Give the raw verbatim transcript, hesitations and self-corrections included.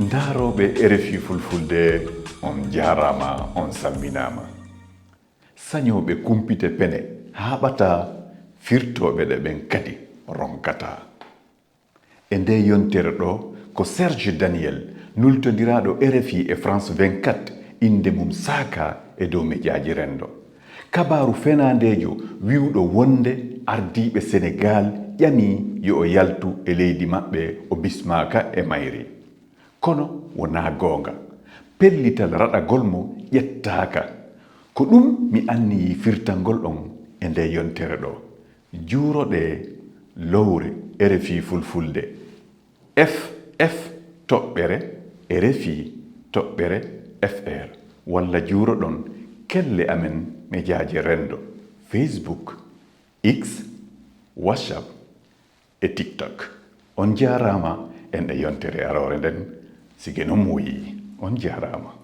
Ndaarooɓe R F I Fulfulde, on njaaraama, on salminaama. Sañooɓe kumpite pene haaɓataa, firtooɓe ɗe ɓen kadi ronkataa. E ndee yontere ɗoo, ko Serge Daniel, nultondiraaɗo R F I e France vingt-quatre, innde mum saakaa e dow mejaaji renndo. Kabaaru fenaandeejo wi'uɗo wonde ardiiɓe Senegaal ƴamii yo o yaltu e leydi maɓɓe, o bismaaka e mayri. Kono wonaa goonga. Pellital raɗagol mo ƴettaaka. Ko ɗum mi anniyii firtangol on e ndee yontere ɗoo. Juuroɗee lowre R F I Fulfulde, F F toɓɓere R F I toɓɓere F R, walla juuroɗon kelle amen mejaaje renndo, Facebook, X, WhatsApp e TikTok. On njaaraama enɗe yontere aroore nden, si geno muuyi. On njaaraama.